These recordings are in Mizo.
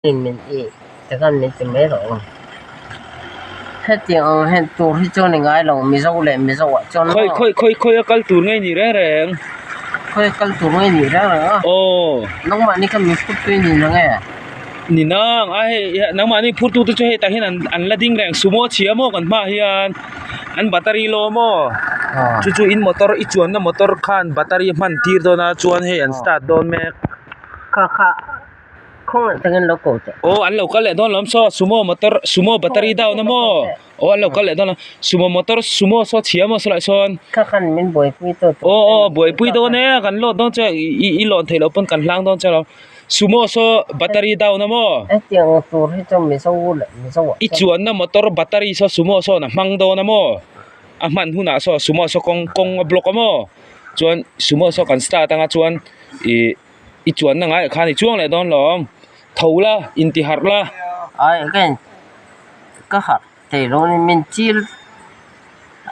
Min i tikhan min ti mai rawh. Hetiang ang hen tur hi chuan i ngai lo Mizo leh Mizo ah chuan maw. Khawi khawi khawi a kal tur ngei ni reng reng. Khawi a kal tur ngei ni reng reng a. Aw. Nangmahni kha min phur tui ni nang e. Ni nang a hei nangmahni phur tu te chu hei tah hian an an la ding reng sumo chhia maw kan hmaah hian an battery law maw chu chu in motor i chuanna motor khan battery a hman tir dawn a chuan hei an start dawn mek. Kha kha. Khawngaih takin lo ko teh. Aw an lo kal leh dawn lawm saw sumo motor sumo battery down a maw aw an lo kal leh dawn a sumo motor sumo saw chhia maw sawlai sawn. Kha khan min buaipui tawh tur. Aw aw buaipui dawn e kan load dawn che i i lawn theih loh pawn kan hlang dawn che lo sumo saw battery down a maw. Hetiang tur hi chu mizo leh mizo ah. I chuanna motor battery saw sumo sawn a hmang dawn a maw a hman hunah saw sumo saw kawng kawng a block a maw chuan sumo saw kan start anga chuan ih. I chuanna ngaiah khan i chuang leh dawn lo tho la inti harh la. Ai again ka harh thei lo ni min chil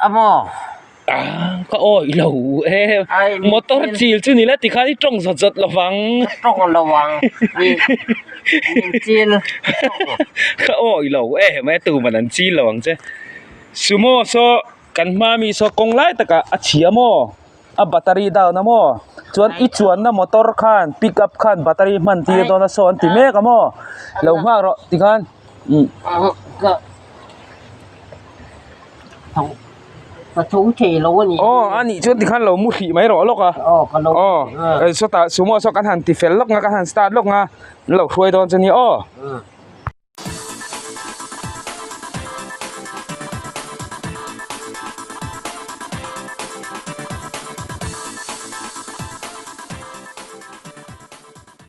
a maw. Ah ka awi lo e motor chil chu ni la tikhan i tawng zawt zawt lo vang. Ka tawng lo vang min chil ka awi lo em e tuman an chil lo ang che sumo saw kan hma mi saw kawng lai takah a chhia maw. A battery down a maw chuan i chuanna motor khan pick up khan battery hman tir dawn a saw an ti mek a maw lo nghak rawh tikhan umm. Ka tho thei lo a ni. Aw a nih chuan tikhan lo mu hrih mai rawh lawk a aw sawtah sumo saw kan han ti fel lawk nga kan han start lawk nga an lo hruai dawn chu a ni aw.